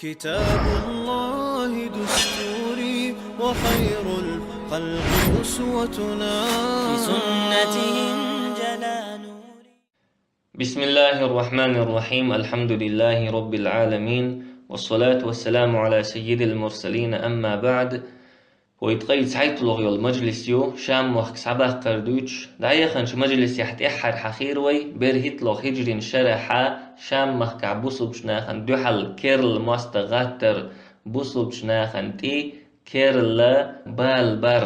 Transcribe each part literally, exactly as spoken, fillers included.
كتاب الله دستوري وخير الخلق أسوتنا. بسنته انجلى نوري. بسم الله الرحمن الرحيم. الحمد لله رب العالمين. والصلاة والسلام على سيد المرسلين. أما بعد. Вай ткъаь цхьайттлагӀа йола мажлис ю, Шам-махка схьабаккхар дуьйцуш. ДӀаяханчу мажлисехь тӀаьххьара хьахийра вай, берхӀитлагӀа хиджрин шарахь Шам-махкахь бусалбачу нахана дуьхьал керла мостагӀа гӀаттар, бусалбачу нахана тӀе керла бала бар.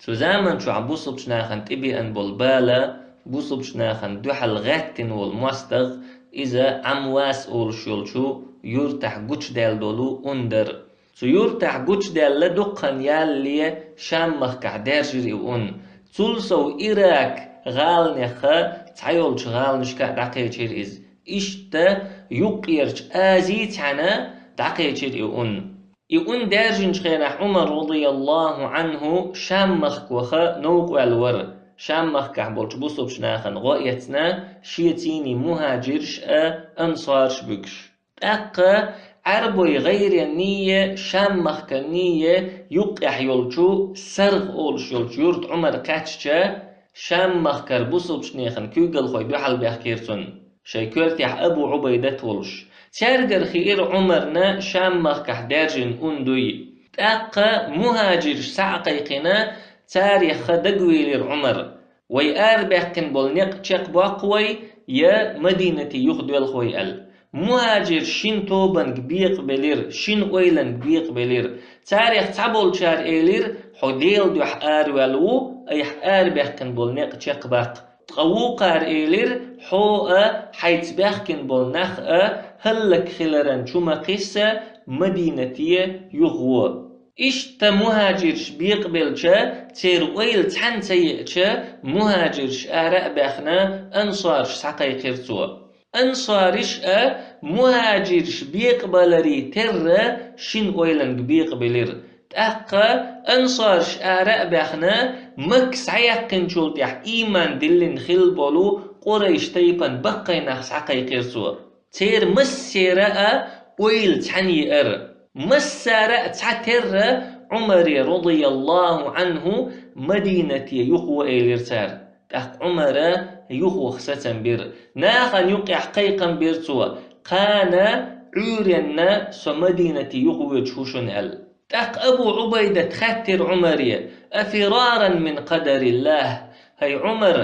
Цу заман чохь бусалбачу нахана тӀе беана болу бала бусалбачу нахана дуьхьал гӀаьттина волу мостагӀа, иза Ӏамвас олуш йолчу юьртахь гучудаьлла долу ун дара. Цу юьртахь гучудаьлла дуккха хан ялале Шам-махкахь даьржира и ун. Цул сов Ирак гӀаланеха цхьайолчу гӀаланашка а дӀакхечира иза. Иштта юккъерчу Азица цхьаьна дӀакхечира и ун. И ун даьржинчу хенахь Ӏумар, радияллаху Ӏанху, Шам-махка ваха новкъа ваьлла вара. Шам-махкахь болчу бусалбачу нахана гӀо эцна, шеца мухӀажирш а, ансарш а буьгуш. ТӀаккха Ӏаьрбойн гӀайренний, Шам-махканний юккъехь йолчу Саргъа олуш йолчу юьрта Ӏумар кхаьчча, Шам-махкара бусалбачу нехан куьйгалхой дуьхьал баьхкира цунна, шайн коьртехь Абу Ӏубайдат волуш. Цаьргара хиира Ӏумарна Шам-махкахь даьржина ун дуй. ТӀаккха мухӀажирш схьа а кхайкхина, царех дагавийлира Ӏумар. Вай арабаьккхина болу некъ чекхбоккху вай, я Мадинате юхадоьлху вай аьлла. МухӀажирш шина тобанга бекъабелира, шина ойланга бекъабелира. Царех цхьаболчара элира: «Хьо Делан дуьхьа араваьлла ву, айхьа арабаьккхина болу некъ чекхбаккха». Ткъа вукхара элира: «Хьо а, хьайца баьхкина болу нах а хӀаллакьхиларан чу ма кхисса, Мадинате юхаво». Иштта мухӀажирш бекъабелча, церан ойла цхьаьна ца еача, мухӀажирш ара а баьхна, ансарш схьакхайкхира цо. Ансарш а мухӀажирш бекъабаларе терра шина ойланга бекъабелира. ТӀаккха ансарш ара а баьхна, Макка схьаяьккхинчул тӀаьхьа ийман диллина хилла болу Къурайш тайпан баккхий нах схьакхайкхира цо. Церан массеран а ойла цхьаьна еара. Массара а цхьатерра Ӏумаре, радияллаху Ӏанху, Мадинате юхаво элира цара. ТӀаккха Ӏумара юхаваха сацам бира. Нахана юккъехь кхайкхам бира цо: «Кхана Ӏуьйренна со Мадинате юхавоьдуш ву шуна», – аьлла. ТӀаккха Абу Ӏубайдат хаьттира Ӏумаре: «أفرارا من قدر الله؟» ХӀай Ӏумар,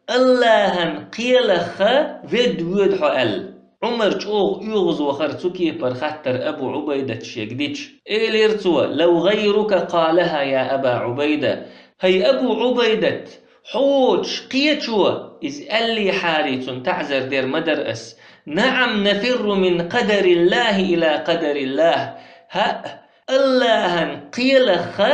Аллахьан кхелаха ведда воьду хьо аьлла. Ӏумар чӀогӀа оьгӀазвахара цу кепара хаттар Абу Ӏубайдат шега дича. Элира цо: «لو غيرك قالها يا أبا عبيدة». ХӀай Абу Ӏубайдат, хьо воцуш кхечо иза аьллехьарий, цунна таӀзар дер ма дара ас. «نعم، نفر من قدر الله إلى قدر الله». ХӀаъ, Аллахьан кхелаха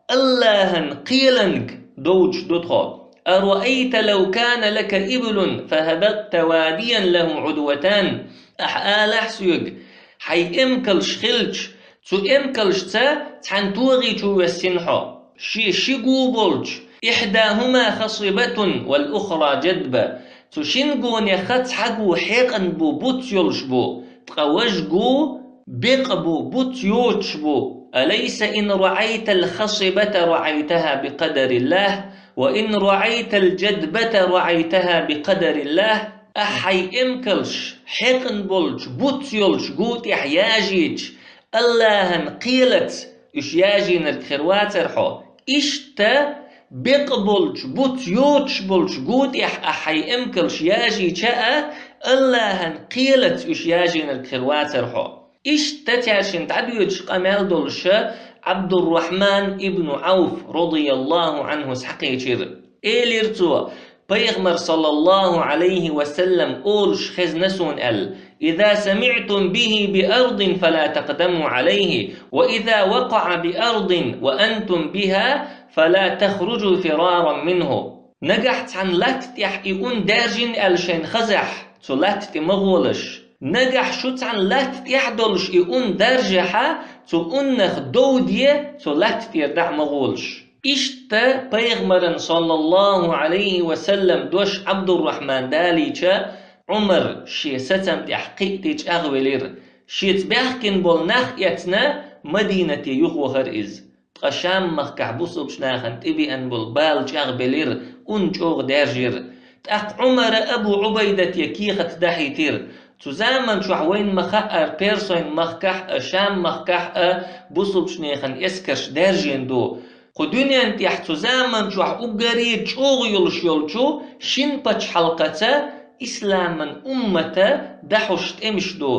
Аллахьан кхеланга довчу ду тхо. «أرأيت لو كان لك إبل فهبطت واديا له عدوتان». Ахьа алахь соьга, хьайн эмкалш хилча, цу эмкалшца цхьаьна тогӀи чу воьссина хьо. Шен ши го болчу, «إحداهما خصبة والأخرى جدبة». Цу шина гонеха цхьа го хьекъан бу, буц йолуш бу, ткъа важа го бекъа бу, буц йоцуш бу. «أليس إن رعيت الخصبة رعيتها بقدر الله، وإن رعيت الجدبة رعيتها بقدر الله». Ахьа хьайн эмкалш хьекъан болчу, буц йолчу го тӀехь яжийча, Аллахьан кхелаца уьш яжийнарг хир вацара хьо. Иштта бекъа болчу, буц йоцуш болчу го тӀехь ахьа хьайн эмкалш яжийча а, Аллахьан кхелаца уьш яжийнарг хир вацара хьо. Иштта цаьршинна дӀадоьдуш къамел долуша Ӏабдуррахьман ибн Ӏавф, радияллаху Ӏанху, схьакхечира. Элира цо: «Пайхамар, саллаллаху Ӏалайхи ва саллам, олуш хезна суна аьлла: إذا سمعتم به بأرض فلا تقدموا عليه، وإذا وقع بأرض وأنتم بها فلا تخرجوا فرارا منه». Нагахь цхьана латта тӀехь и ун даьржина аьлла шайна хазахь, цу латта тӀе ма гӀолаш. Нагахь шу цхьана латта тӀехь долуш и ун даржехьа, цу уннах дов де, цу латта тӀера дӀа а ма гӀолаш. Иштта пайхамаран, саллаллаху Ӏалайхи ва саллам, дош Ӏабдуррахьман далийча, Ӏумар шен сацам тӀехь кхиъти чӀагӀвелира. Шеца баьхкина болу нах эцна, Мадинате юхавахара иза. Ткъа Шам-махкахь бусалбачу нахана тӀебеана болу бала чӀагӀбелира, ун чӀогӀа даьржира. ТӀаккха Ӏумара Абу Ӏубайдате кехат дахьийтира: «Цу заман чохь вайна ма-хаъара Персойн-махкахь а, Шам-махкахь а бусалбачу нехан эскарш даьржина ду. Кху дуьнен тӀехь цу заман чохь уггаре чӀогӀа йолуш йолчу шина пачхьалкхаца исламан уммата дахьуш тӀемаш ду.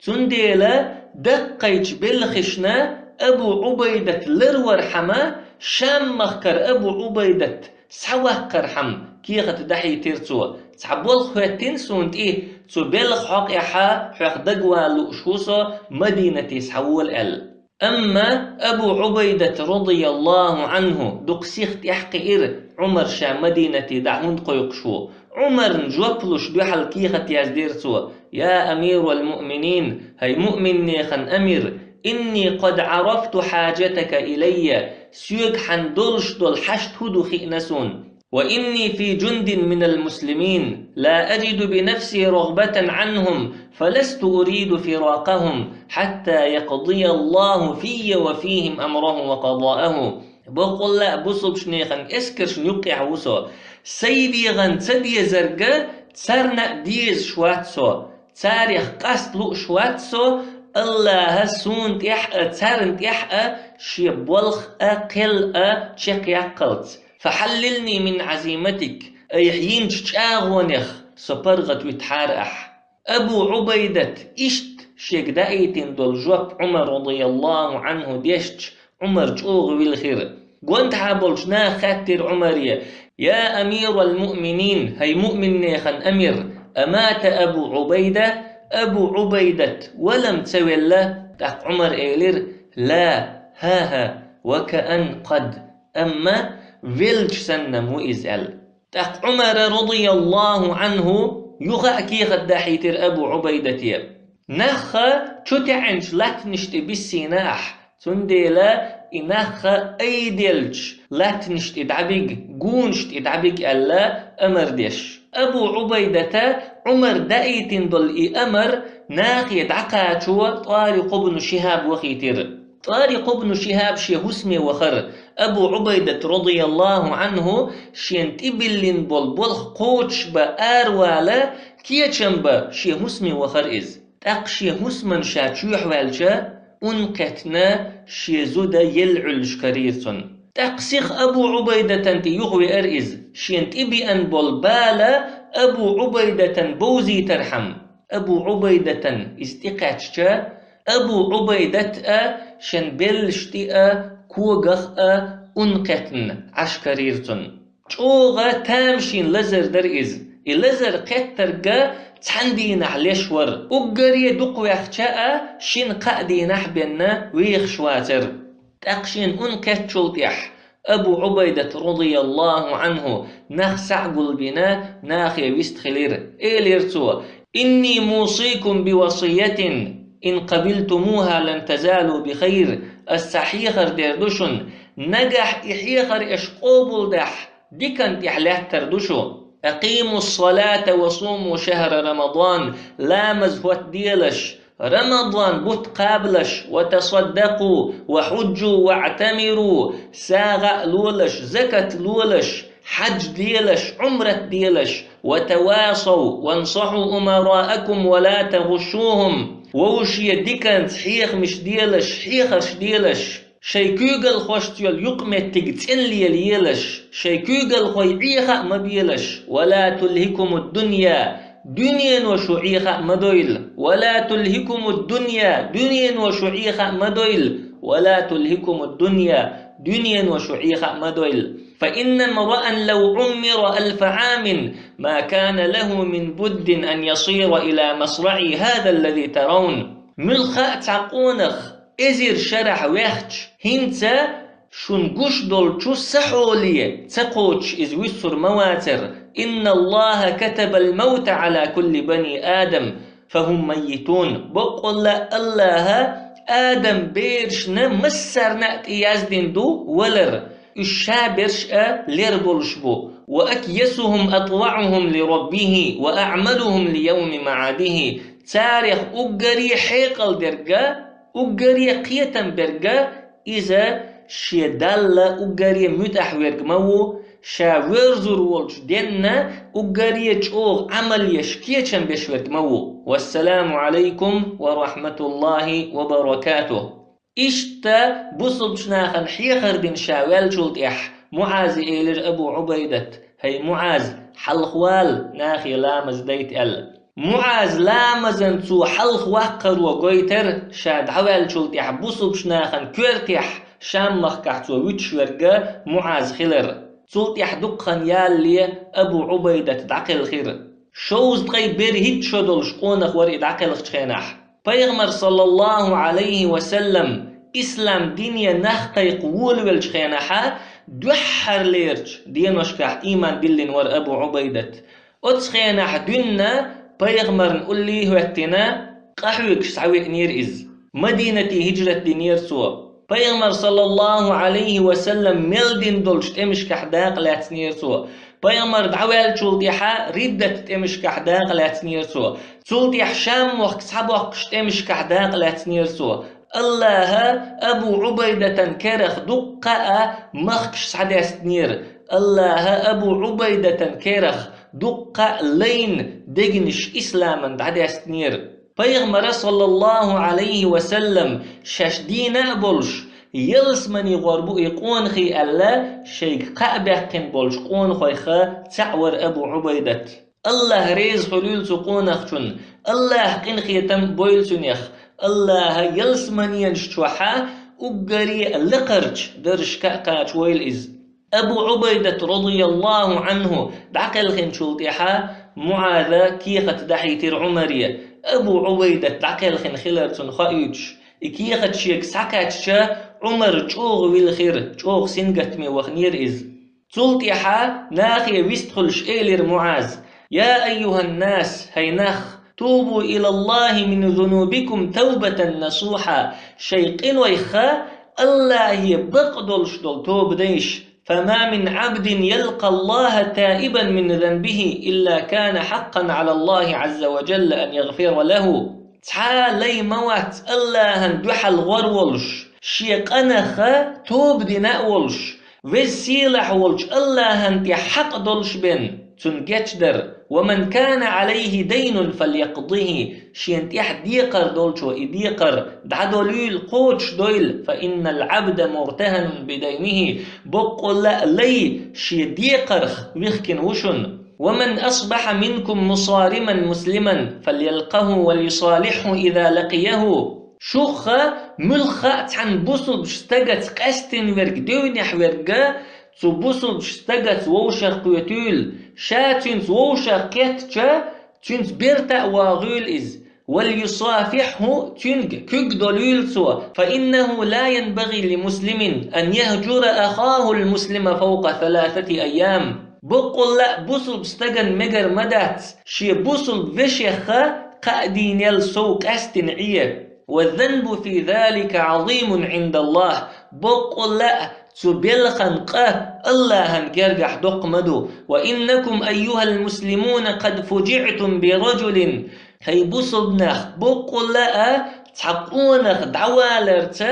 Цундела даккхийчу белхашна Абу Ӏубайдат ларвархьама, Шам-махкара Абу Ӏубайдат схьаваккхархьама», — кехат дахьийтира цо. «Цхьа болх хӀоьттина суна тӀе, цу белхан хьокъехь хьох дагавала лууш ву со, Мадинате схьавола», — аьлла. Амма Абу Ӏубайдат, радияллаху Ӏанху, дукха сиха тӀаьхьакхиира Ӏумар ша Мадинате дӀа хӀунда кхойкхуш ву. Ӏумарна жоп луш дуьхьал кехат яздира цо: «Я амирал муъминин, хӀай муъминнехан амир, инни къад Ӏарафту хьаджатака илайя, соьга хьан долуш долу хьашт хӀун ду хиъна суна. Ва инни фи джундин минал муслимин, ла аджиду би нафси рагъбатан Ӏанхум, фаласту уриду фиракъахум, хьатта якъдияллаху фийя ва фихим амраху ва къадааху». Баккъалла а бусалбачу нехан эскаршна юккъехь ву со. Сайн дегӀан ца дезарг царна а дезаш вац со. Царех къаста лууш вац со, Аллаха суна тӀехь а, царна тӀехь а шен болх а, кхел а чекхъяккхалц. Фахьаллилни мин Ӏазиматик, айхьа йинчу чӀагӀонех со паргӀатвитахьара ахь. Абу Ӏубайдат иштта шега даийтина долу жоп Ӏумар, радияллаху Ӏанху, дешча, Ӏумар чӀогӀа вилхира. Гонахьа болчу наха хаьттира Ӏумаре: «Я амирал муъминин, хӀай муъминнехан амир, амата Абу Ӏубайда, Абу Ӏубайдат вала-м ца велла?» ТӀаккха Ӏумара элира: «Ла, хӀа-хӀа, ва каан къад, амма веллачу санна-м ву иза», — аьлла. ТӀаккха Ӏумара, радияллаху Ӏанху, юха а кехат дахьийтира Абу Ӏубайдате: «Нахха чу таьӀначу латтанаш тӀе биссийна ахь, цундела и нахха айделлачу латтанаш тӀе дӀабига, гонаш тӀе дӀабига», — аьлла, амар деш. Абу Ӏубайдата Ӏумара даийтина долу и амар нахе дӀакхачо ТӀарикъ ибн Шихаб вахийтира. ТӀарикъ ибн Шихаб шен хӀусаме вахара. Абу Ӏубайдат, радияллаху Ӏанху, шена тӀебиллина болу болх кхочушбан аравала, кечам бан шен хӀусаме вахара иза. ТӀаккха шен хӀусамна ша чоьхьаваьлча, ун кхеттина, шен зуда елла Ӏуьллуш карийра цунна. ТӀаккха сиха Абу Ӏубайдатана тӀе юхавеара иза, шена тӀебеана болу бала Абу Ӏубайдатана бовзийтархьама. Абу Ӏубайдатана иза тӀекхаьчча, Абу Ӏубайдат а шен беллаш тӀе а, когах а ун кхеттина Ӏаш карийра цунна. ЧӀогӀа тамашийна лазар дара иза. И лазар кхеттарг цхьана дийнахь леш вара. Уггаре дукха ваьхча а, шина-кхаа дийнахь бен вехаш вацара. ТӀаккха шена ун кхеттачул тӀаьхьа Абу Ӏубайдат, радияллаху Ӏанху, нах схьа а гулбина, нахе вистхилира. Элира цо: «Инни мусикум би васиятин, ин къабилтумуха лан тазалу би хайр». Ас цхьа хьехар дер ду шуна, нагахь и хьехар аша къобалдахь, диканна тӀехь лаьттар ду шу. «Акъимус-салата ва суму шахра Рамадан», ламаз хӀоттаделаш, Рамадан бутт кхабалаш, «ва тасаддакъу, ва хьуджу, ва аътамиру», сагӀа а лолаш, закат лолаш, хьаьж делаш, Ӏумрат делаш, «ва тавасав, ва нсахьу умараакум, ва ла тагӀушшухум», вовшийн диканца хьехамаш делаш, хьехарш делаш. Шайн куьйгалхошца йолу юкъаметтиг цӀена лелаелаш, шайн куьйгалхой Ӏеха а ма белаш, «ва ла тулхикумуд-дунья», дуьнено шу Ӏеха а ма дойла, «ва ла тулхикумуд-дунья», дуьнено шу Ӏеха а ма дойла, «ва ла тулхикумуд-дунья», дуьнено шу Ӏеха а ма дойла. «Фа инна мраан лав Ӏуммира алфа Ӏамин, ма кана лаху мин буддин ан ясира ила масраи хаза аллази таравн». Муьлхха а цхьа къонах эзар шарахь ваьхча, хӀинца шуна гуш долчу са хьоле ца кхочуш иза вуьсур ма вацара. «Инна Аллаха катабал маута ала кулли бани Адам, фахум маййитун». Баккъалла а Аллаха Адам берашна массарна а тӀе яздина ду валар. Уьш ша берш а лер болуш бу. «Ва акъйасухум атваӀухум ли Раббихи ва аъмалухум ли явми маӀадихи». Царех уггаре хьекъал дерг а, уггаре кхетам берг а, иза шен Далла уггаре муьтӀахь верг ма ву, ша воьрзур волчу денна уггаре чӀогӀа Ӏамал еш, кечам беш верг ма ву. Вассаламу Ӏалайкум ва рахьматуллахӀи ва баракатух. Иштта бусулбачу нахана хьехар дина ша ваьллачул тӀаьхьа МуӀазе элира Абу Ӏубайдат: «ХӀай МуӀаз, хьалхавала, нахе ламаз дайта», — аьлла. МуӀаз ламазан цо хьалхаваккхаро гойтара, ша дӀаваьллачул тӀаьхьа бусулбачу нахана коьртехь Шам-махкахь цо вуьтуш верг а МуӀаз хилар. Цул тӀаьхьа дукха хан ялале Абу Ӏубайдат дӀакхелхира. Шовзткъе берхӀитта шо долуш къонах вара и дӀакхелхачу хенахь. Пайхамар, саллаллахӀу Ӏалайхи ва саллам, ислам дине нах кхайкха волавеллачу хенахьа, дуьххьарлерчу деношкахь ийман диллина вара Абу Ӏубайдат. Оцу хенахь дуьйна пайхамарна уллий а хӀоьттина, къахьоьгуш схьавеанера иза. Мадинате хӀижрат динера цо. Пайхамар, саллаллахӀу Ӏалайхи ва саллам, мел дина долчу тӀемашкахь дакъа лаьцнера цо. Пайхамар дӀаваьллачул тӀаьхьа риддат тӀемашкахь дакъа лаьцнера цо. Цул тӀаьхьа Шам-мохк схьабоккхуш тӀемашкахь дакъа лаьцнера цо. АллахӀа Абу Ӏубайдатан керах дуккха а махкаш схьадаьстинера. АллахӀа Абу Ӏубайдатан керах дуккха а лайн дегнаш исламан дӀадаьстинера. Пайхамара, саллаллахӀу Ӏалайхи ва саллам, шаьш дийна а болуш, ялсамане гӀор бу и къонахий аьлла, шайга кхаъ баьккхина болчу къонахойх цхьаъ вара Абу Ӏубайдат. АллахӀ реза хуьлийла цу къонахчунна, АллахӀа къинхетам бойла цунех, АллахӀа ялсаманенаш чохьа уггаре а лакхарчу даржашка а кхачавойла иза. Абу Ӏубайдат, радияллахӀу Ӏанху, дӀакхелхинчул тӀаьхьа МуӀаза кехат дахьийтира Ӏумаре. Абу Ӏубайдат дӀакхелхина хилар цунна хоуьйтуш, и кехат шега схьакхаьчча, Ӏумар чӀогӀа вилхира, чӀогӀа сингаттаме ваханера иза. Цул тӀаьхьа нахе вистхуьлуш элира МуӀаз: «Я айюхӀан-нас, хӀай нах, тубу илаллахӀи мин зунубикум тавбатан насухьа, шайн къинойх АллахӀе бакъдолуш долу тоба дайша. Фама мин Ӏабдин ялкъаллахӀа таибан мин занбихӀи илла кана хьакъкъан Ӏалаллахи Ӏазза ва жалла ан ягъфира лахӀу». Цхьа а лай ма вац АллахӀан дуьхьал гӀор волуш, шен къинах тоба дина а волуш, Веза-Сийлахь волчу АллахӀан тӀе хьакъ долуш бен, цунна гечдар. «Ва ман кана Ӏалайхи дайнун фалякъдихӀи», шена тӀехь декхар долчо и декхар дӀадолийла, кхочушдойла, «фа иннал Ӏабда муртахӀанун бидайнихӀи», боккъалла а лай шен декхарх вихкина ву шуна. «Ва ман асбахьа минкум мусариман муслиман, фалялкъахӀу валюсалихьхӀу иза лакъияхӀу». Шух муьлхха а цхьана бусулбачу стагаца къаьстина верг, девнехь верг, цу бусулбачу стагаца вовшахкхетийла, ша цуьнца вовшахкхеттача, цуьнца берта а вагӀийла иза. «ВалюсафихӀхӀу», цуьнга куьг долийла цо, «фа иннахӀу ла янбагӀи ли муслимин ан яхӀжура ахахӀул муслима фавкъа саласати айям». Боккъалла а бусулба стагана мегар ма дац шен бусулба вешех кхаа дийнел сов къаьстина Ӏе. «Ва занбу фи залика Ӏазимун Ӏиндаллахь», боккъалла а цу белхан къа АллахӀан гергахь доккха ма ду. «Ва иннакум, айюхӀал муслимуна, къад фужиӀтум би ражулин». ХӀай бусулба нах, боккъалла а цхьа къонах дӀаваларца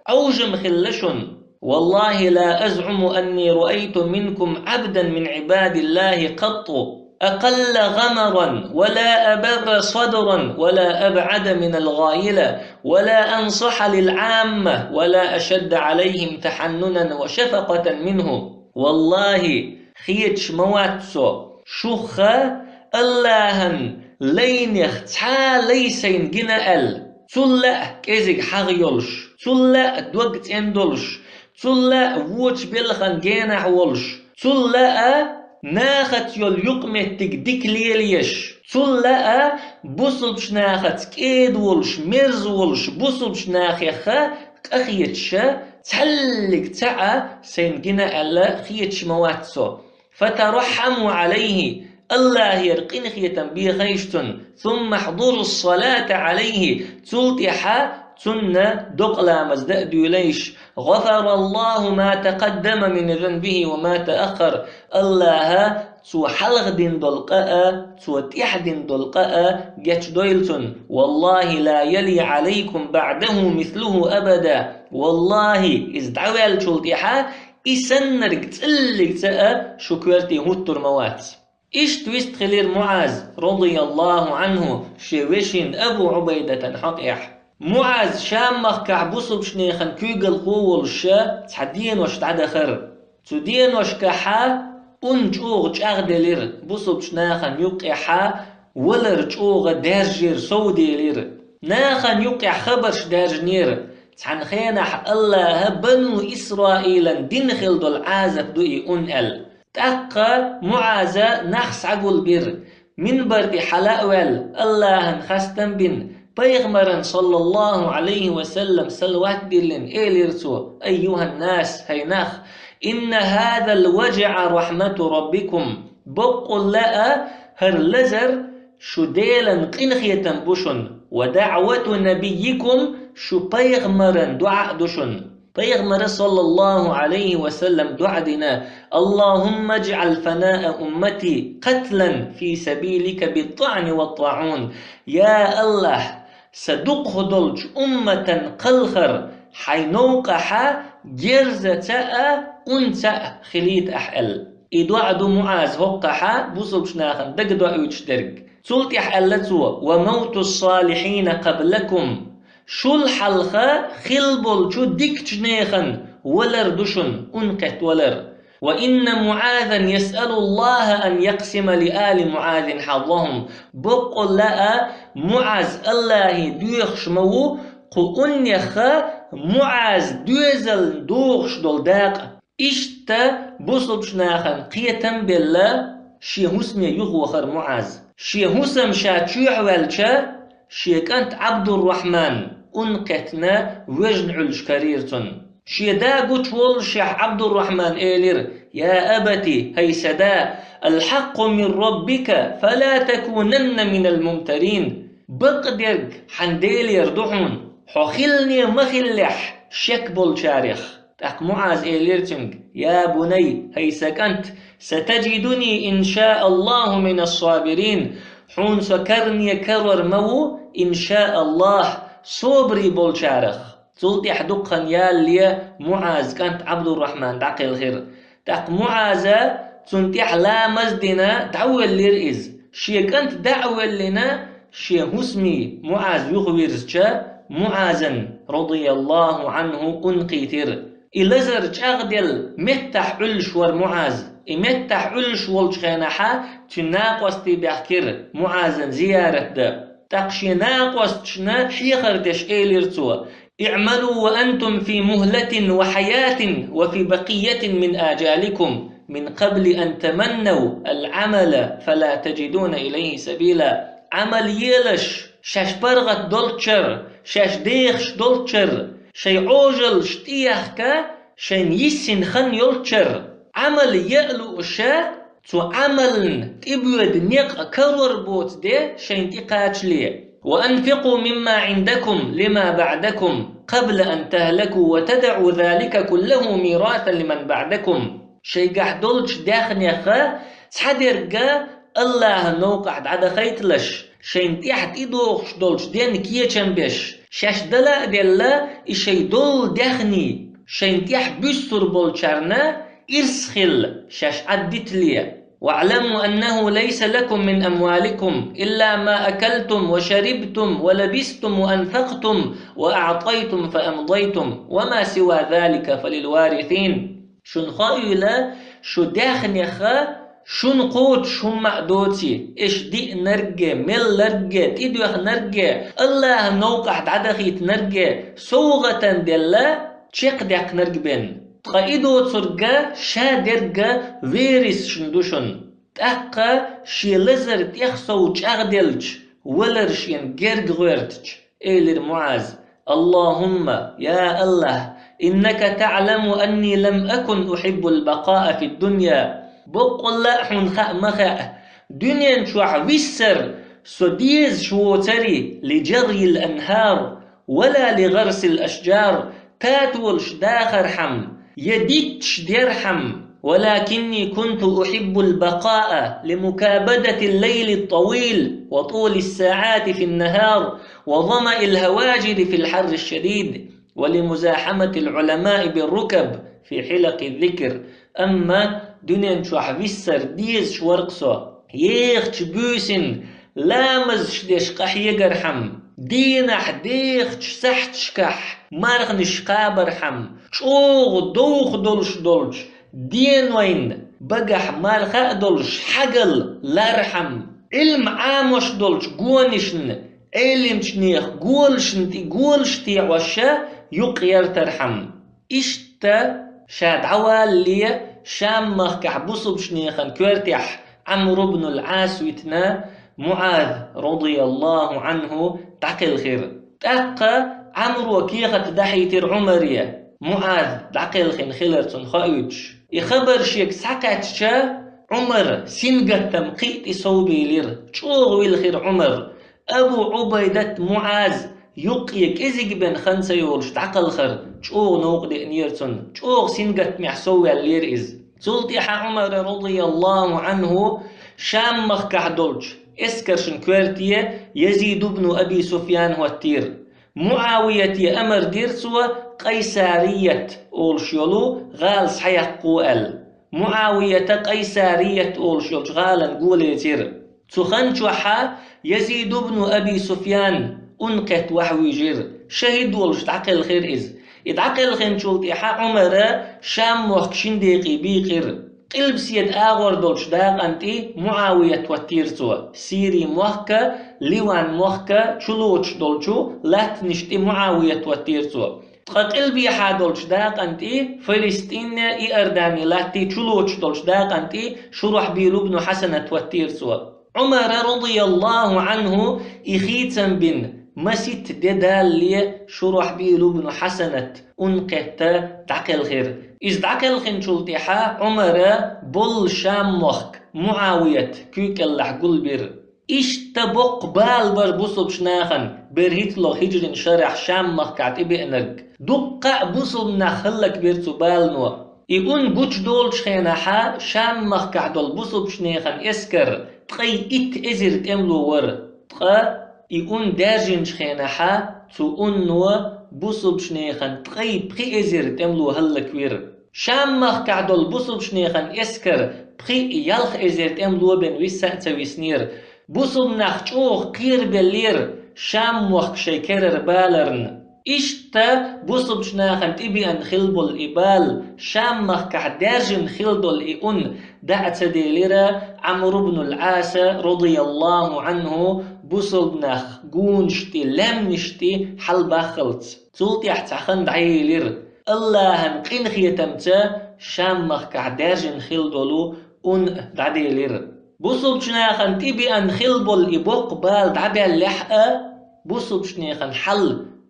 Ӏовжам хилла шуна. «ВаллахӀи ла азӀуму анни раайту минкум Ӏабдан мин Ӏибадиллахи къатту акъалла гӀамаран, ва ла абарра садран, ва ла абӀада минал гӀаила, ва ла ансахьа лил Ӏамма, ва ла ашадда Ӏалайхим тахьаннунан ва шафакъатан минхӀу». ВаллахӀи, хеташ ма вац со, шух АллахӀан лайнех цхьа а лай сайна гина аьлла, цул а кӀезиг хьагӀ йолуш, цул а дог цӀена долуш, цул а вочу белхан генахь волуш, цул а нахаца йолу юкъаметтиг дика лелаеш, цул а бусулбачу нахаца кӀеда волуш, мерза волуш, бусулбачу нахех къахеташ цхьаллиг цхьа а сайна гина аьлла, хеташ ма вац со. «Фатараххьаму Ӏалайхи», АллахӀера къинхетам бехайша цунна, «сумма хьдуру ссалата Ӏалайхи», цул тӀаьхьа Цунна докъа ламаз даа дуьйлайш: «غفر الله ما تقدم من ذنبه وما تأخر». Аллаха цо хьалха дина долу къа а, цо тӀаьхьа дина долу къа а гечдойла цунна. «والله لا يلي عليكم بعده مثله أبدا». Валлахи, иза дӀаваьллачул тӀаьхьа и саннарг цӀиллиг цӀа а шун коьрте хӀуттур ма вац. Иштта вистхилира МуӀаз, радияллаху Ӏанху, шен вешин Абу Ӏубайдатан хьокъехь. МуӀаз Шам-махкахь бусулбчу нехан куьйгалхо волуш цхьа денош дӀадахара. Цу деношкахьа ун чӀогӀа чӀагӀделира бусулбчу нахана юккъехьа, валар чӀогӀа даьржира, совделира. Нахана юккъехь хабарш даьржинера, цхьана хенахь Аллаха бану Исраилан дина хила долу Ӏазап ду и ун аьлла. ТӀаккха МуӀаза нах схьагулбира, минбар тӀе хьала а ваьлла, Аллахьан хастам бина, пайхамаран, саллаллаху Ӏалайхи ва саллам, салават диллина, элира цо: «أيها الناس, хӀай нах, إن هذا الوجع رحمة ربكم». Баккъалла а, хӀара лазар шу Делан къинхетам бу шуна, «ودعوة نبيكم», шу пайхамаран доӀа а ду шуна. Пайхамара, саллаллаху Ӏалайхи ва саллам, доӀа дина: «اللهم اجعل فناء أمتي قتلا في سبيلك بالطعن والطاعون». Я Аллахь, сан дукхах долчу умматан кхалхар хьайн новкъахьа герзаца а, унца а хилийта ахь аьлла. И доӀа ду МуӀаза хӀоккхахьа бусулбчу нахана дагадоуьйтуш дерг. Цул тӀаьхьа аьлла цо: «وموت الصالحين قبلكم». Шул хьалха хилла болчу дикачу нехан валар ду шуна, ун кхетта валар. «وإن معاذا يسأل الله أن يقسم لآل معاذ حظهم». Баккъалла а, МуӀаз Аллахье доьхуш ма ву, кху уннеха МуӀаз доьзална дохуш долу дакъа. Иштта бусулбчу нахана кхетам а белла, шен хӀусаме юхавахара МуӀаз. Шен хӀусам ша чоьхьаваьлча, шен кӀант Ӏабдуррахьман ун кхетта вежна Ӏуьллуш карийра цунна. Шен да гучуволлушехь, Ӏабдуррахьман элира: «يا أبت, хӀай сан да, الحق من ربك فلا تكونن من الممترين». Бакъдерг хьан Делера ду хьуна, хьо хилане ма хиллехь шек болчарех. ТӀаккха МуӀаз элира цуьнга: «يا بني, хӀай сан кӀант, ستجدني إن شاء الله من الصابرين». Хьуна со каране карор ма ву, иншааллахь, собаре болчарах. Цул тӀаьхьа дуккха хан ялале МуӀаза кӀант Ӏабдуррахьман дӀакхелхира. ТӀаккха МуӀаза цунна тӀехь ламаз а дина, дӀавоьллира иза. Шен кӀант дӀа а воьллина, шен хӀусаме МуӀаз юхавирзича, МуӀазан, радияллаху Ӏанху, ун кхийтира. И лазар чӀагӀделла меттахь Ӏуьллуш вара МуӀаз. И меттахь Ӏуьллуш волчу хенахьа цуьнан накъостий баьхкира МуӀазан зиярат дан. ТӀаккха шен накъосташна хьехар деш элира цо: «اعملوا وأنتم في مهلة وحياة وفي بقية من آجالكم من قبل أن تمنوا العمل فلا تجدون إليه سبيلا». Ӏамал елаш, шаьш паргӀат долччара, шаьш дехаш долччара, шайн Ӏожаллаш тӀеяхка, шайна йиссина хан йолччара, Ӏамал яа лууша, цу Ӏамална тӀебоьду некъа карор боцу де шайна тӀекхачале. «وأنفقوا مما عندكم لما بعدكم قبل أن تهلكوا وتدعوا ذلك كله ميراثا لمن بعدكم». Шайгахь долчу даьхнеха цхьадерга Аллахьан новкъахь дӀадахайталаш, шайна тӀехь тӀедогӀуш долчу денна кечам беш, шаьш дала а делла, и шайн долу даьхний шайна тӀехь буьссур болчарна ирс хилла, шаьш Ӏаддитале. «واعلموا أنه ليس لكم من أموالكم إلا ما أكلتم وشربتم ولبستم وأنفقتم وأعطيتم فأمضيتم وما سوى ذلك فللوارثين». Шуна хоийла, шу даьхнеха шуна кхочуш хӀумма а доций, иш диънарге, мелларге, тӀедоьхнарге, Аллахьан новкъахь дӀадахийтинарге совгӀатан делла, чекхдаьккхинарг бен. Ткъа и доцург ша дерг верисашна ду шуна. ТӀаккха шен лазар тӀех сов чӀагӀделча, валар шена герга гӀоьртича, элира МуӀаз: «اللهم, я Аллахь, إنك تعلم أني لم أكن أحب البقاء في الدنيا». Боккъалла а хьуна хаа ма хаьа, дуьнен чохь виссар со дезаш воцари, «لجري الأنهار», ولا لغرس الأشجار, татолаш дахархьама, я дитташ дархьама, ولكني كنت أحب البقاء لمكابدة الليل الطويل وطول الساعات في النهار وظمأ الهواجر في الحر الشديد ولمزاحمة العلماء بالركب في حلق الذكر. Амма дуьнен чохь виссар дезаш вара-кх со. Ехачу буьйсанна ламазаш деш къахьегархьама, дийнахь дехачу сахьташкахь марханаш кхабархьама, чӀогӀа довха долуш долчу денойн багахь марха а долуш хьагал лархьама, Ӏилма Ӏамош долчу гонашна, Ӏелимчу нехан голашна тӀе голаш теӀош юкъ яртархьама. Иштта ша дӀавалале, Шам-махкахь бусалбачу нехан коьртехь Ӏамр ибн ал-Ӏас витина, МуӀаз, радияллаху Ӏанху, дӀакхелхира. ТӀаккха Ӏамро кехат дахьийтира Ӏумаре, МуӀаз дӀакхелхина хилар цунна хоуьйтуш. И хабар шега схьакхаьчча, Ӏумар сингаттам кхин а тӀе совбийлира. ЧӀогӀа вилхира Ӏумар. Абу Ӏубайдат, МуӀаз юккъе кӀезиг бен хан ца йолуш дӀакхалхар чӀогӀа новкъа деънера цунна, чӀогӀа сингаттамехь совваьллера иза. Цул тӀаьхьа Ӏумара, радияллаху Ӏанху, Шам-махкахь долчу эскаршна коьрте Язид ибн Аби Суфьян хӀоттийра. МуӀавияте амар дира цо Къайсарият олуш йолу гӀала схьаяккха аьлла. МуӀавията Къайсарият олуш йолчу гӀалана голаецира. Цу хан чохьа Язид ибн Аби Суфьян Ункхетта вахьа вуьйжира, шахӀид волуш дӀакхелхира иза. И дӀакхелхинчул тӀаьхьа Ӏумара Шам-мохк шина декъе бийкъира. Къилбаседа агӀор долчу дакъана тӀе МуӀавият хӀоттийра цо, Сири-мохк а, Ливан-мохк а чулоцуш долчу латтанаш тӀе МуӀавият хӀоттийра цо. Ткъа къилбехьа долчу дакъана тӀе, Фалестин а, Иордани латта чулоцуш долчу дакъана тӀе Шурахьбил ибн Хьасанат хӀоттийра цо. Ӏумара, радияллаху Ӏанху, и хийцам бина маситта де далале Шурахьбил ибн Хьасанат Ункхетта дӀакхелхира. Иза дӀакхелхинчул тӀаьхьа Ӏумара боллу Шам-мохк МуӀавият куьйкӀеллахь гулбира. Иштта боккха бала бара бусалбачу нахана берхӀитталгӀа хиджрин шарахь Шам-махкахь тӀебеанарг. Дуккха а бусалба нах хӀаллакбира цу балано. И ун гучудолучу хенахьа Шам-махкахь долу бусалбачу нехан эскар ткъе итт эзар тӀемало вара. Ткъа и ун даьржинчу хенахьа цу унно бусалбачу нехан ткъе пхи эзар тӀемало хӀаллаквира. Шам-махкахь долу бусалбачу нехан эскар пхи а ялх эзар тӀемало бен виса а ца виснера. Бусалба нах чӀогӀа кхерабеллера Шам-мохк шайн керара баларна. Иштта бусалбачу нахана тӀебеана хилла болу и бала, Шам-махкахь даьржина хилла долу и ун дӀа а ца делира Ӏамр ибн ал-Ӏаса, радияллаху Ӏанху, бусалба нах гунаш тӀе, лаьмнаш тӀе хьалабаххалц. Цул тӀаьхьа цхьа хан дӀайийлира. АллахӀан къинхетамца Шам-махкахь даьржина хилла долу ун дӀаделира. Бусалбачу нахана тӀебеана хилла болу и боккха бала дӀабаьллехь а, бусалбачу нехан хьал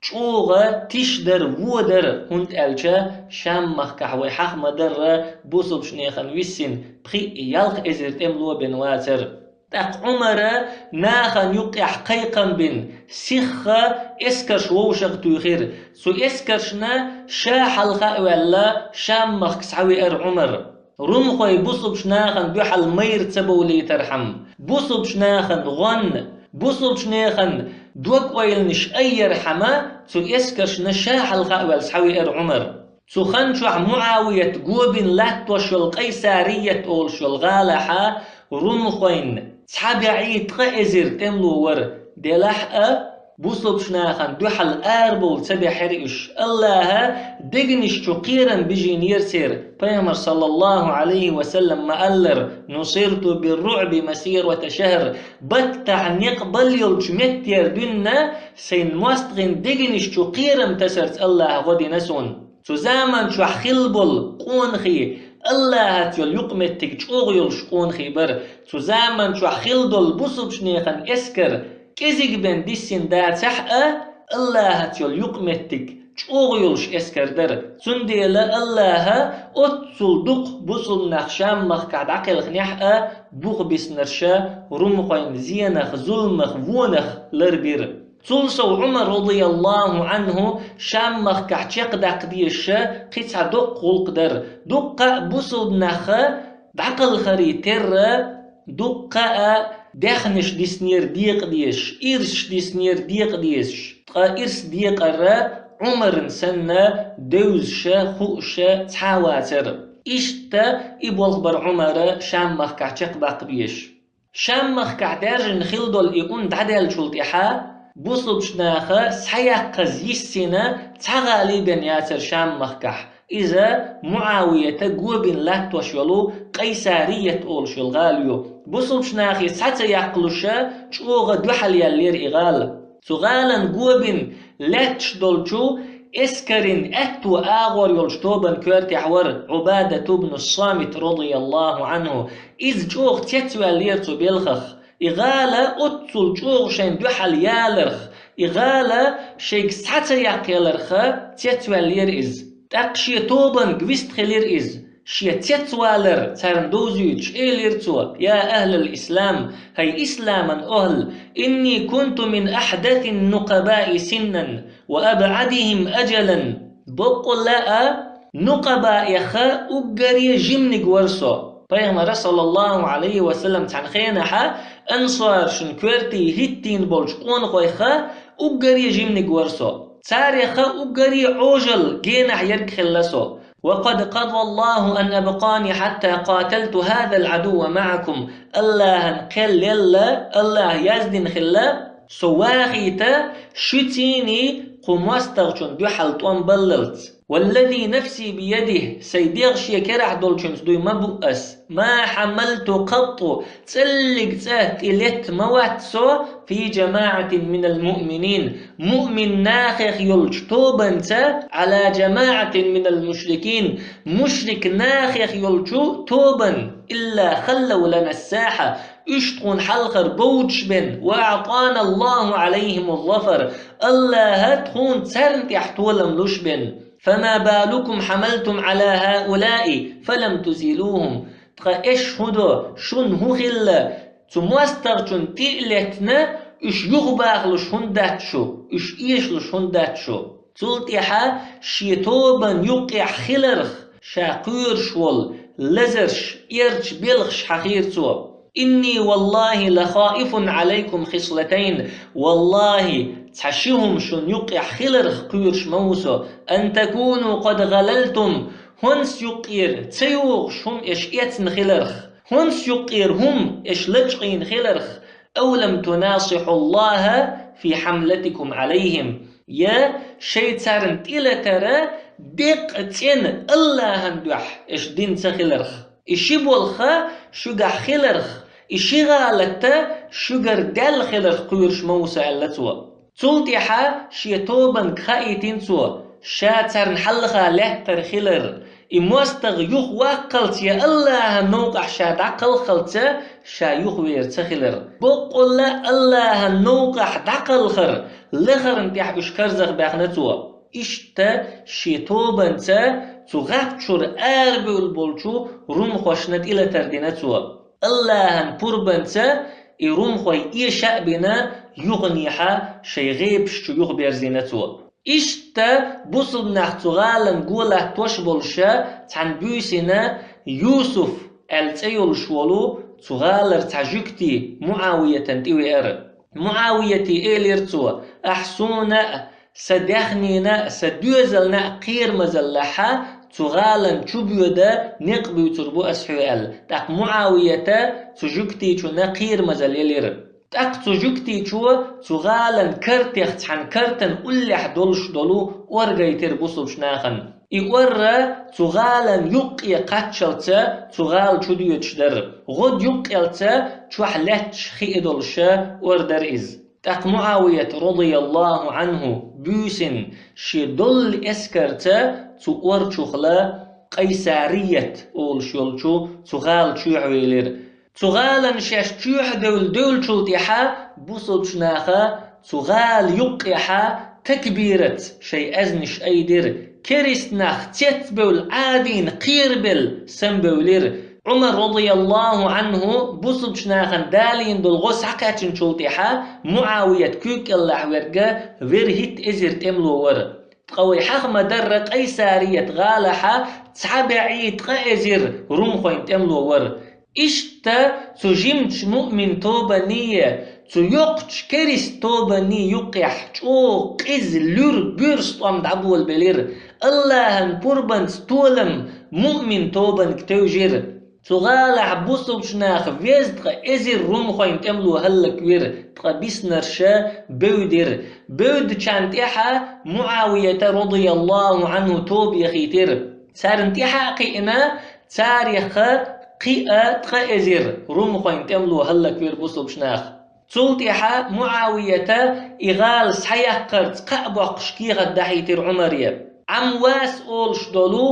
чӀогӀа тиша дара, вон дара, хӀунда аьлча Шам-махкахь вай хьаха ма-дарра бусалбачу нехан виссина пхи а ялх эзар тӀемало бен вацара. ТӀаккха Ӏумара нахана юккъехь кхайкхам бина, сихха эскарш вовшах а туьйхира. Цу эскаршна ша хьалха а ваьлла, Шам-махка схьавеара Ӏумар. Румхой бусалбачу нахана дуьхьал майра ца бовлийтархьама, бусалбачу нахана гӀонна, бусалбачу нехан дог-ойланаш айярхьама, цу эскаршна ша хьалха а ваьлла схьавеара Ӏумар. Цу хан чохь МуӀавият гобина латтош йолу Къайсарият олуш йолу гӀалахьа румхойн цхьа бӀе ткъа эзар тӀемало вара, делахь а, бусалбачу нахана дуьхьал арабовла ца баьхьира уьш. АллахӀа дегнаш чу кхерам бижийнера церан. Пайхамар, саллаллаху Ӏалайхи ва саллам, ма-аллара: «نصرت بالرعب مسيرة شهر». Баттахь некъ бала йолчу меттера дуьнна сайн мостагӀийн дегнаш чу кхерам тасарца АллахӀа гӀо дина суна. Цу заман чохь хилла болу къонахий, АллахӀаца йолу юкъаметтиг чӀогӀа йолуш къонахий бара. Цу заман чохь хилла долу бусалбачу нехан эскар кӀезиг бен диссина дацахь а, АллахӀаца йолу юкъаметтиг чӀогӀа йолуш эскар дара. Цундела АллахӀа оццул дукха бусалба нах Шам-махкахь дӀакхелхинехь а, бух биснарша румхойн зенах, зуламах, вонах ларбира. Цул сов Ӏумар, радияллаху Ӏанху, Шам-махкахь чекхдаккха дезаш кхин цхьа доккха гӀуллакх дара. Дуккха а бусулба нах дӀакхалхаре терра, дуккха а даьхнаш диснера декъа дезаш, ирсаш диснера декъа дезаш, ткъа ирс декъар Ӏумарна санна девзаш а, хууш а цхьа а вацара. Иштта и болх бара Ӏумара Шам-махкахь чекхбаккха безаш. Шам-махкахь даьржина хилла долу и ун дӀадаьллачул тӀаьхьа бусулбачу наха схьаяккхаза йиссина цхьа гӀала а бен яцара Шам-махкахь. Иза МуӀавията го бина латтош йолу Къайсарият олуш йолу гӀала ю. Бусулбачу нахе схьа ца яккхалуш, чӀогӀа дуьхьал яьллера и гӀала. Цу гӀалан го бина лаьтташ долчу эскаран аьтту агӀор йолчу тобанан коьртехь вара Ӏубадат ибн Самит, радияллаху Ӏанху. Иза чӀогӀа цецваьллера цу белхах. И гӀала оццул чӀогӀа шайна дуьхьал яларх, и гӀала шайга схьа ца яккхаяларх цецваьллера иза. ТӀаккха шен тобанга вистхилира иза. Шен цецвалар царна довзуьйтуш, элира цо: «Я ахӀлал ислам, хӀай исламан охӀла, инни кунту мин ахьдасин нукъабаи синнан ва абӀадихӀим ажалан». Баккъалла а, нукъабаех уггаре жиманиг вара со. Пайхамара, саллаллаху Ӏалайхи ва саллам, цхьана хенахь ансаршна коьрте хӀиттийна болчу къонахойх уггаре жиманиг вара со. Царех уггаре Ӏожалла генахь ерг хилла со. «وقد قضى الله أن أبقاني حتى قاتلت هذا العدو معكم». АллахӀан кхел лелла, АллахӀа яздина хилла, со вахийта шуьций кху мостагӀчунна дуьхьал тӀом баллалц. «والذي نفسي بيده», сайн дегӀ шен керахь долчуьнца дуй ма бу ас, «ما حملت قط», цӀаллиг цӀа тӀе летта ма вац со, «في جماعة من المؤمنين», муъмин нахех йолчу тобанца, «على جماعة من المشركين», мушрик нахех йолчу тобан, «إلا خلوا لنا الساحة», уьш тхуна хьалхара бовдуш бен, «وأعطانا الله عليهم الظفر», АллахӀа тхуна царна тӀехь толам луш бен. «فما بالكم حملتم على هؤلاء فلم تزيلوهم». Ткъа эш хӀун до, шуна хӀун хилла, цу мостагӀчунна тӀе а леттина, уьш юхабахалуш хӀунда дац шу, уьш эшалуш хӀунда дац шу? Цул тӀаьхьа шен тобанна юккъехь хиларх, ша кхоьруш волу лазарш, эрчу белхаш хьахийра цо. «إني والله لخائف عليكم خصلتين». ВаллахӀи, цхьа ши хӀума шуна юккъехь хиларх кхоьруш ма ву со. «أن تكونوا قد غللتم». ХӀинца юккъера ца йогӀуш хӀума эш эцна хиларх. ХӀинца юккъера хӀума эш лачкъийна хиларх. «أو لم تناصحوا الله في حملتكم عليهم». Я шайн царна тӀелатар деккъа цӀена АллахӀан дуьхьа эш дина ца хиларх. И ши болх шуьгахь хиларх, и ши гӀалат шуьгара даьлла хиларх кхоьруш ма ву со, аьлла цо. Цул тӀаьхьа шен тобанга хаийтина цо, ша царна хьалха лаьттар хилар, и мостагӀа юхаваккхалц я АллахӀан новкъахь ша дӀакхалххалц ша юхавер ца хилар. Баккъалла а АллахӀан новкъахь дӀакхалхар лахарна тӀехь уьш карзахбаьхна цо. Иштта шен тобанца цу гӀап чуьра арабевлла болчу румхошна тӀелатар дина цо. АллахӀан пурбанца и румхой эша а бина, юханехьа шайн гӀебаш чу юхаберзийна цо. Иштта бусулба нах цу гӀалан го латтош болуша цхьана буьйсина Юсуф аьлла цӀе йолуш волу цу гӀалара цхьа жуьгти МуӀавиятан тӀевеара. МуӀавияте элира цо: «Ахь суна а, сан даьхнина а, сан доьзална а кхерамазаллехьа, цу гӀалан чу боьда некъ буьйцур бу ас хьоьга», – аьлла. ТӀаккха МуӀавията цу жуьгтичунна кхерамазалла елира. ТӀаккха цу жуьгтичо цу гӀалан картех цхьана картан уллехь долуш долу ор гайтира бусулбачу нахана. И ор цу гӀалан юккъе кхаччалца цу гӀала чу доьдуш дара. ГӀод юккъелца чохь лаьтташ хиъ долуша ор дара иза. ТӀаккха МуӀавият, радияллаху Ӏанху, буьйсина шен доллу эскарца цу ор чухула Къайсарият олуш йолчу цу гӀала чоьхьа велира. Цу гӀалан шаьш чоьхьа девлла девллачул тӀаьхьа бусулбачу наха цу гӀала юккъехьа такбиратца шайн аьзнаш айдира. Керист нах цецбевлла Ӏадийна кхерабелла самабевлира. Ӏумар, радияллаху Ӏанху, бусулбчу нахана далийна долу гӀо схьакхаьчначул тӀаьхьа, МуӀавият куьйга кӀелахь верг вер хӀитта эзар тӀемало вара. Ткъа вай хьаха ма-дарра, Къайсарият гӀалахьа цхьа бӀе ткъа эзар румхойн тӀемало вара. Иштта цу жимачу муъмин тобанний, цу йоккхачу керист тобанний юккъехь чӀогӀа къиза, луьра, буьрса тӀом дӀаболабелира. Аллахьан пурбанца толам муъмин тобанга тевжира. Цу гӀалахь бусулбчу наха везткъа эзар румхойн тӀемало хӀаллаквира, ткъа биснарша бевдира. Бевдачарна тӀаьхьа МуӀавията, радияллаху Ӏанху, тоба яхийтира. Царна тӀаьхьа а кхиъна, царех кхин а ткъа эзар румхойн тӀемало хӀаллаквира бусулбчу наха. Цул тӀаьхьа МуӀавията и гӀала схьаяккхарца кхаъ боккхуш кехат дахьийтира Ӏумаре. Ӏамвас олуш долу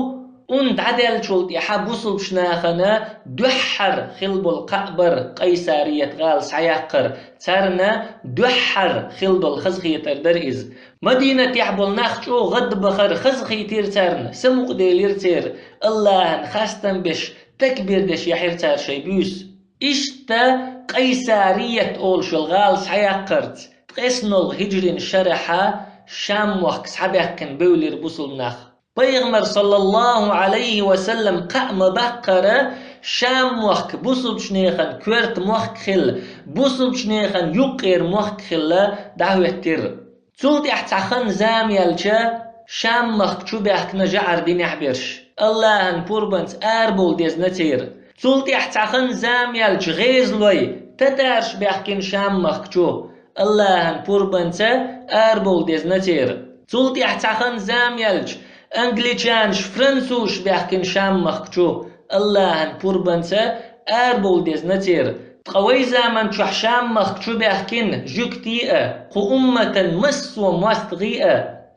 ун дӀадаьллачул тӀаьхьа бусулбчу нахана дуьххьара хилла болу кхаъ бара Къайсарият гӀала схьаяккхар, царна дуьххьара хилла долу хазахетар дара иза. Мадинатехь болу нах чӀогӀа гӀадбахара, хазахийтира царна, самукъаделира церан, Аллахьан хастам беш, такбир деш яхьира цара шайн буьйса. Иштта Къайсарият олуш йолу гӀала схьаяккхарца, ткъеснолгӀа хӀиджрин шарахьа Шам-мохк схьабаьккхина бевлира бусулба нах. Пайхамар, саллаллаху Ӏалайхи ва саллам, кхаъ ма-баккхара, Шам-мохк бусулбчу нехан коьрта мохк хилла, бусулбчу нехан юккъера мохк хилла дӀахӀоьттира. Цул тӀаьхьа цхьа хан-зама яьлча, Шам-махка чу баьхкина жӀар динехь берш. Аллахьан пурбанца арабовла дезна церан. Цул тӀаьхьа цхьа хан-зама яьлча, гӀезалой, татарш баьхкина Шам-махка чу. Аллахьан пурбанца арабовла дезна церан. Цул тӀаьхьа цхьа хан-зама яьлча, англичанаш, французаш баьхкина Шам-махка чу. Аллахьан пурбанца арабовла дезна церан. Ткъа вай заман чохь Шам-махка чу баьхкина жуьгтий а, кху умматан массо а мостагӀий а,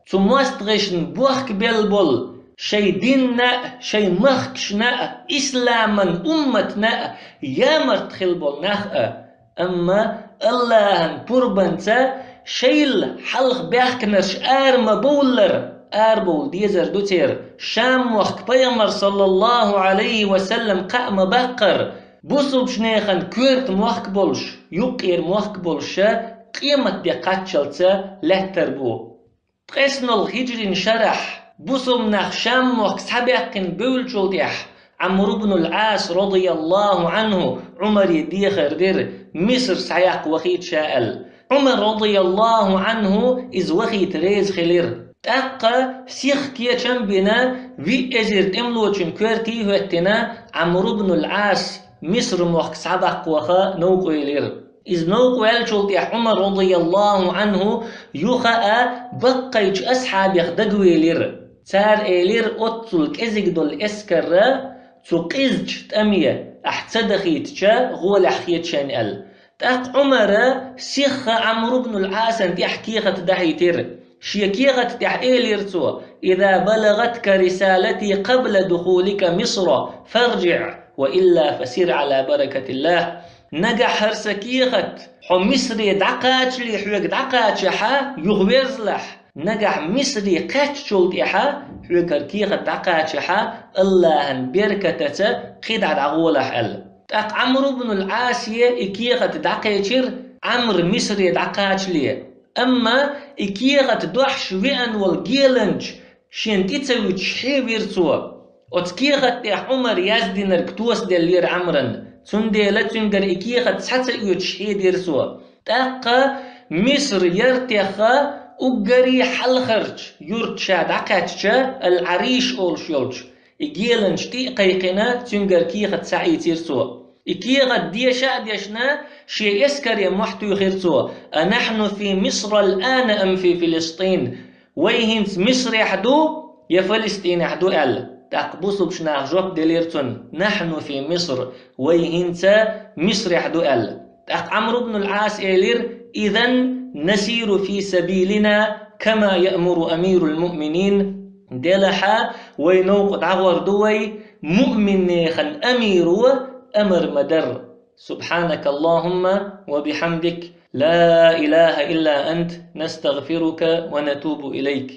цу мостагӀашна бохк белла болу, шайн динна а, шайн махкашна а, исламан умматна а ямарт хилла болу нах а. Амма Аллахьан пурбанца шайл хьалха баьхкинарш ара ма бовллара, арабовла дезар ду церан. Шам-мохк пайхамар, саллаллаху Ӏалайхи ва саллам, кхаъ ма-баккхара, бусулбчу нехан коьрта мохк болуш, юккъера мохк болуша, къематде кхаччалца лаьттар бу. ТкъеснолгӀа хӀиджрин шарахь бусулба нах Шам-мохк схьабаьккхина бевллачул тӀаьхьа, Ӏамр ибн ал-Ӏас, радияллаху Ӏанху, Ӏумаре дехар дира, Миср схьаяккха вахийта ша аьлла. Ӏумар, радияллаху Ӏанху, иза вахийта реза хилира. ТӀаккха сиха кечам а бина, виъ эзар тӀемалочун коьртий а хӀоьттина, Ӏамр ибн ал-Ӏас Миср-мохк схьабаккха ваха новкъа велира. Иза новкъа ваьллачул тӀаьхьа Ӏумар, радияллаху Ӏанху, юха а баккхийчу асхьабех дагавелира. Цара элира оццул кӀезиг долу эскарра, цу къизачу тӀаме ахь ца дахийтича, гӀолехь хета шайна аьлла. ТӀаккха Ӏумара сихха Ӏамр ибн ал-Ӏасан тӀехь кехат дахьийтира. Шен кехат тӀехь элира цо: «Иза балагатка рисалати къабла духулика Мисра, фарджиӀ, ва илла фасир Ӏала баракатиллах». Нагахь хӀара сан кехат хьо Мисре дӀакхачале хьоьга дӀакхачахьа, юхаверзалахь. Нагахь Мисре кхаьчначул тӀаьхьа хьоьга хӀара кехат дӀакхачахьа, Аллахьан беркатаца кхидӀа дӀагӀолахь аьлла. ТӀаккха Ӏамр ибн ал-Ӏасе и кехат дӀакхечира, Ӏамр Мисре дӀакхачале. Амма и кехат дохьуш веана волу геланча шена тӀе ца вуьтуш хьевира цо. Оцу кехат тӀехь Ӏумар яздинарг тосаделлера Ӏамран, цундела цуьнгара и кехат схьа ца оьцуш хьедира цо. ТӀаккха Миср яртеха уггаре хьалхарчу юрта ша дӀакхаьчча, Ал-Ӏариш олуш йолчу, и геланча тӀе а кхайкхина, цуьнгара кехат схьаийцира цо. И кехат деша а дешна, шен эскаре мохь туьйхира цо: «Анахьну фи Мисра ал-ана ам фи Филистин?» «Вай хӀинца Мисрехь ду я Фалестинехь ду?» — аьлла. ТӀаккха бусулбчу наха жоп делира цунна: «Нахьну фи Миср», «Вай хӀинца Мисрехь ду», — аьлла. ТӀаккха Ӏамр ибн ал-Ӏас элира: «Изан насиру фи сабилина, кама яъмуру амирул муъминин». Делахьа, вай новкъа дӀагӀор ду вай, муъминнехан амиро амар ма-дарра. سبحانك اللهم وبحمدك، لا إله إلا أنت، نستغفرك ونتوب إليك.